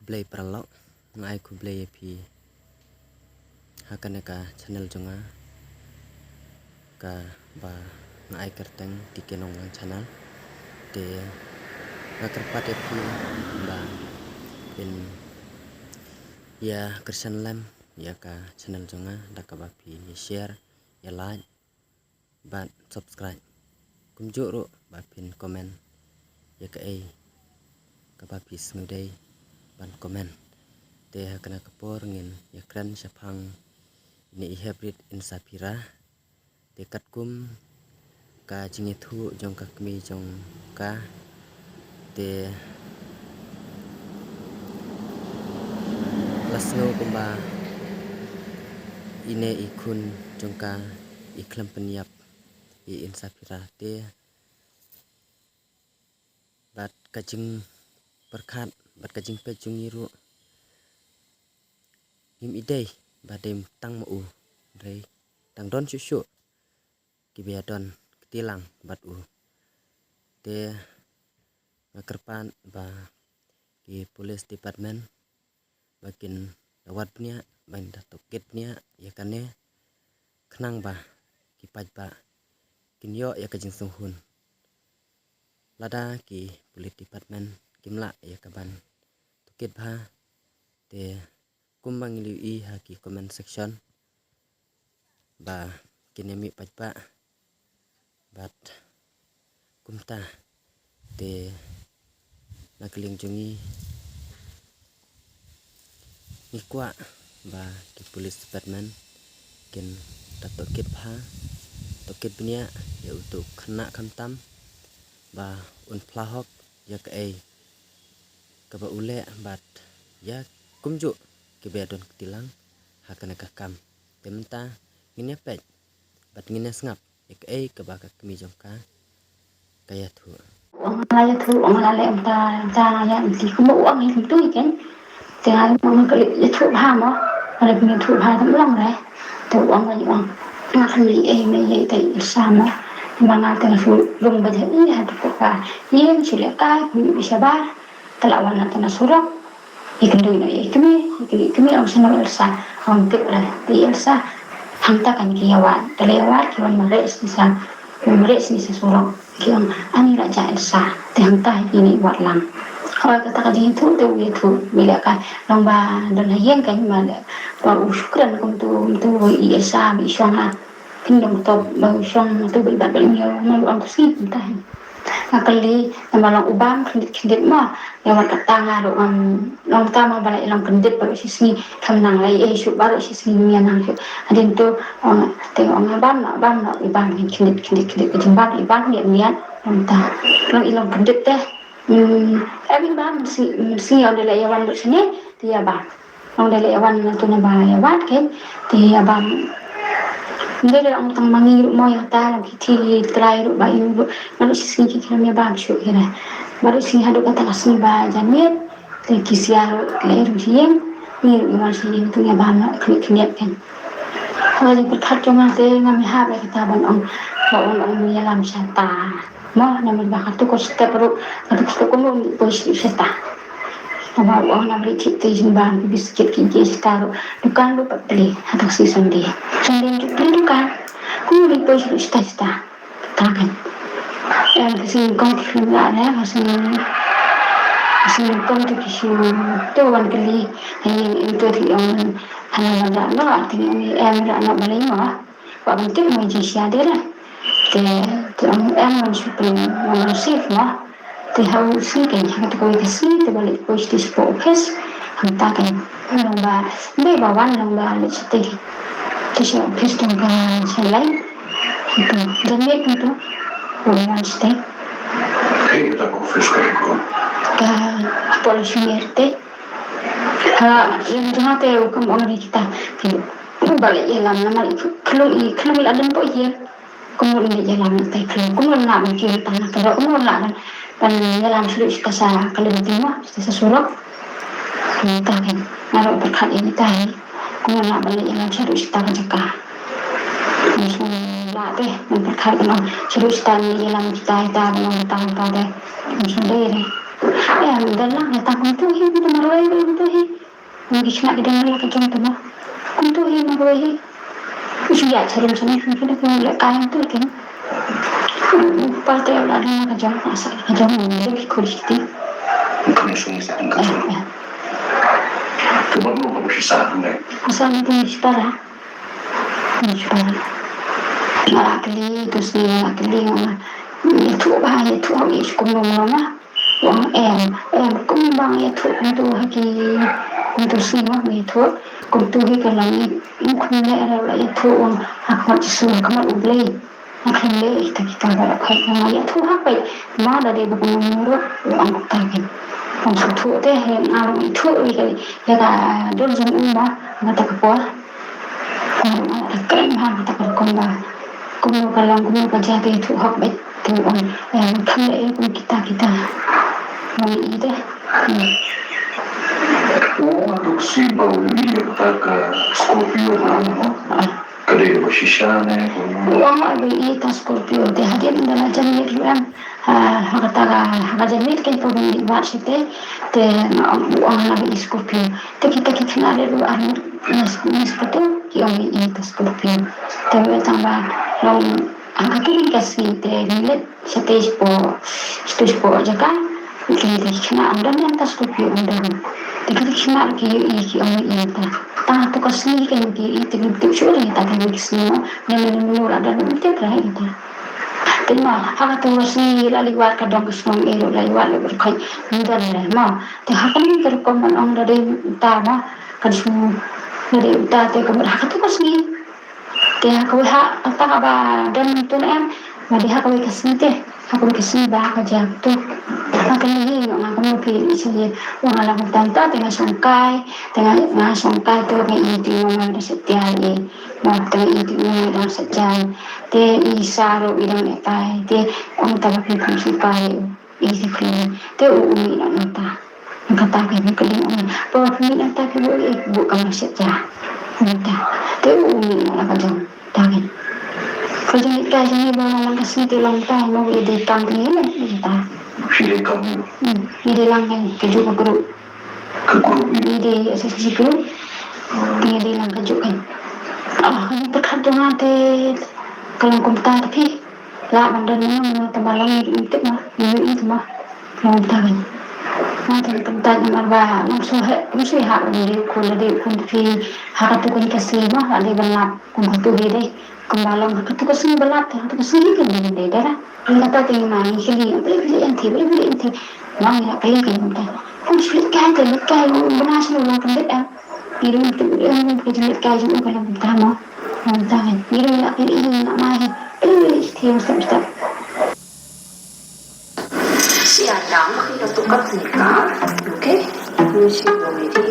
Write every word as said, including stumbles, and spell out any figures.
Khublei paralok, nga ai khublei ïa phi ha kane ka channel jong nga, kaba nga ai kyrteng T K Nonglang Channel. Te nga kyrpad ïa phi ba phin ïa kyrshan lem ïa ka channel jong nga da kaba phi share, ïa like bad subscribe. Kumjuh ruh ba phin comment ïa kaei kaba phi sngewdei ban comment. Te ha kane ka por ngin ïa kren shaphang ine i hep rit Insaphira. Te katkum ka jingïathuh jong ka kmie jong ka, te la sngew kumba ine i khun jong ka i khlem pynïap ïa i Insaphira. Te bad ka jingpyrkhat bad ka jingpeit jong ngi ruh, ngim ïadei ba dei tang ma u, dei tang don shuh shuh kiba ïadon kti lang bad u. Te nga kyrpad ba ki police department ba kin da wad bniah, ba kin da tohkit bniah ïa kane, khnang ba ki paidbah kin ïoh ïa ka jingsngew hun. Lada ki police department kim lah ïa ka ban tohkit bha, te kumba ngi la ïohi ha ki comment section ba kin ïa mih paidbah bad kumta, te na ka liang jong ngi, ngi kwah ba ki police department kin da tohkit bha, tohkit bniah ïa uto u khynnah khamtam ba un phla hok ïa kaei kaba u leh bad ïa kumjuh kiba ïadon kti lang ha kane ka kam. Te mynta ngin ïa peit bad ngin ïa sngap ïa kaei kaba ka kmie jong ka ka ïathuh. Ong la ïathuh, ong la leh mynta, mynta nga ïa mynta kumba u ong hi kumtu hi ken. Te nga ong ka ïathuh bha mo. Nga la ïathuh bha tam long re. Te u ong, nga ong nga khlem leh ei, me leh ei te Elsa mo. Ba nga te nga shu rung ba ïa i ha te ka ïing shu leh kai, kumne sha bar. Te la wan na te na surok. Ïa kynduh noh ïa i kmie, ïa kynduh ïa i kmie, ong sha no Elsa, ong tip re, te Elsa. Hangta kan ki ïa wad, te la ïa wad ki wan mareh shisha, ki wan mareh shisha surok. Ki ong ani la jah Elsa, te hangta hi kine i wad lang. Hooid kata ka jingïathuh te u ïathuh, me leh kai, long ba don ha ïing kan ma leh, ba u shu kren kumtu, kumtu i Elsa, ba i shong ha. Phin dang top ba u shong tu ba i bat ba i miaw ma u ong ku sngi kumta hi. Nga kylli namar long u bam khyndiat khyndiat ma. Ïa wan kata nga ruh ngam long ta ma ba la i long khyndiat baroh shi sngi. Kham nang la i ei shuh baroh shi sngi ngi nang shuh. Hadien tu ong te ong nga bam noh bam noh i bam khyndiat khyndiat khyndiat ka jingbam i bam miat miat. Long ta long i long khyndiat te. Hmm, em i bam mynsngi ong da la ïa wan lut shane te ïa bam. Ong da leh ïa wan na tu na ba ïa wad ken te ïa bam. Ngi da ong tang ma ngi ruh mo ïa ta ruh ki thi trai ruh ba ïa ruh. Baroh shi sngi ki khlem ïa bam shuh ïa ra. Baroh shi sngi haduh kata ka sngi ba janmiet te ki sia ruh leh ruh shi ïing. Ngi ruh ïa wan shi ïing tu ïa bam na khniat khniat ken. Ka jingpyrkhat jong nga te ngam ïahap ïa kata ban ong ba ong ong ïalam sha ta. Mo namar ba katu ko step ruh katu ko step ko mo poi sha ta. Aba u ong namar i thik te jingbam ki biskit ki ki star dukan ruh pat pli ha taksi Sunday. Sunday ki pli dukan. Kum ri poi shu sta sta. Ta kan. Em ka sing kong ki film la ne ka sing ka sing kong tu ki shu tu wan kali. Ai em tu ti ong hana la da no arti ni em la no balai mo. Wa ban tip mo ji sia de la. Te te ong em wan shu pli wan sif mo. Te ha u sngi kein ha kata kawei ka sngi te ba leit poi shatei shapoh office. Hangta kein long ba mbe ba wan long ba leit shatei te sha office jong ka sha line. Te janmiet kumtu ba wan shatei. Ka pol shuer te ha ïa jong te u kam ong ri kita. Te ba leit ïalam namar i khlung i khlung i la dang poh ïa. Kumno leit ïalam na tai khlem kumno na ban kiew tang na ka ro kumno na ban ban ïalam shuh shuh ka sa ka lynti mo shuh shuh surok. Ni ta kan na ro pyrkhat ini tai kumno na ban leit ïalam shuh shuh ka jaka. Ni shu la te ban pyrkhat kumno shuh shuh ni ïalam kita ita kumno ta ta te. Ni shu dei re. Em, da lang ïa ta kumtu hi, kumtu marwei, kumtu hi. Ngi ki khynnah ki dang la ka jong te mo. Kumtu hi marwei hi. Ki shu ïaid sharum shane, kumtu da ki leh kai kumtu ki. Kpa te la dang la ka jong, asa la ka jong, ngi ki khun shi ti. Ka mut shu ngi sa ka shu. Ka mut ngi ka mut shi sa ne. Asa ni ki shi para. Ni shi para. Nga la kylli, tu sni nga la kylli nga. Ïathuh ba, ïathuh ha u ïa shi kumno kumno ma. Ong em, em, kumba nga ïathuh kumtu ha ki, kumtu sngi ma nga ïathuh, kumtu hi ka long, ym kham leh ruh la ïathuh, ong ha khmat Jisu, ha khmat U Blei. Nga khlem leh ïa kita kita baroh khoit, nga ïathuh ha khoit, ma da dei ba kumno ruh, ong kumta kein. Ong sngewthuh te, nga ruh nga ïathuh ïa ka, ïa ka dur jong u ma, ha kata ka por. Nga ruh nga la kren ha kata ka rukom ba kumno ka long, kumno ka jia, te ïathuh hok beit, te u ong, eh, ngam leh ïa kum kita kita. Ngam ïohi te. Hmm. U ong ha tu ka sngi ba u ïohi ïa kata ka Scorpio ba long, no? Ah. Ka dei kaba shisha ne kumno? U ong ba u ïohi ïa ta Scorpio, te hadien ba la jan miet ruh em. Ha, ha kata ka, ha ka janmiet kein ba ngi wad shatei, te nga ong, u ong nga ba i Scorpio. Te kita ki khynnah ruh ar ngut na s-, na Scorpio, ki ong i ta Scorpio. Te tang ba long ha katu ka sngi te ngi leit shatei shapoh, shatei shapoh jaka, ki, te ki khynnah ong don em ta Scorpio, ong don. Te ki khynnah ki ïohi ki ong i ta. Tang ha tu ka sngi kein ki ïohi te ngi tip shuh ïa ta ka sngi mo. Ne ne ne la don em te ka ïa ta. Te ma, ha katu ka sngi la leit wad ka dong ka shnong, eh, ruh la leit wad ruh ka khot, ym don leh ma. Te ha kane ka rukom ban ong da dei uta ma, ka sngi da dei uta te ka mut ha katu ka sngi. Te ha kawei ha, kata kaba don mynta em, ma dei ha kawei ka sngi te, ha kawei ka sngi ba ka jia tu. Ha kane hi nga kumno phi ïohi sha ïa, ong nga la kumta te nga shong kai, te nga, nga shong kai te nga ïohi te nga ma da sha tia ïa. Nga teng i tu i dang sa jan. Te i sa ruh i dang leh kai. Te ong ta ba phi phi shu kai. I ti phi. Te u u mih na nta. Kata ka ni ka ding ong. Pa phi mih na ta phi bu i bu ka ma sa ja. Nta. Te u u mih na ka jong. Ta ka ni. Ka jong i kai jong i ba lang ka sngi te long ta mo i dei kam ka ni ta. Phi dei kam. Hmm. I dei lang ka ni ka ju ka group. Ka group ngi dei S S G group. Ngi dei lang ka juk kan. Ah, kan pyrkhat jong nga te ka long kumta te phi. La ban don ngi ngi te ma long ngi tip ma, ngi ngi tip ma. Long kumta kan. Nga te kumta namar ba long so he, long so ha ngi dei khun dei khun te phi. Ha ka tu kan ka si ma, ha dei ban lap kum ka tu dei dei. Kumba long ha katu ka sngi ba lap te, ha katu ka sngi kan dei dei dei. Ngi kata te ngi ma ngi khlieh, ba khlieh ïa ngi, ba khlieh ïa ngi. Ngi la khlieh ïa ngi te. Kum shu leit kai te, leit kai, kum bna shu long kan dei em. Ngi ruh te, em, ka jingïalehkai jong u ka long kumta mo. Kumta kan. Ngi ruh la khlieh ïa ngi ma hi. Eh, te step step. Siadang, okay, tu kat ni ka. Okay. Ni si bo ni di.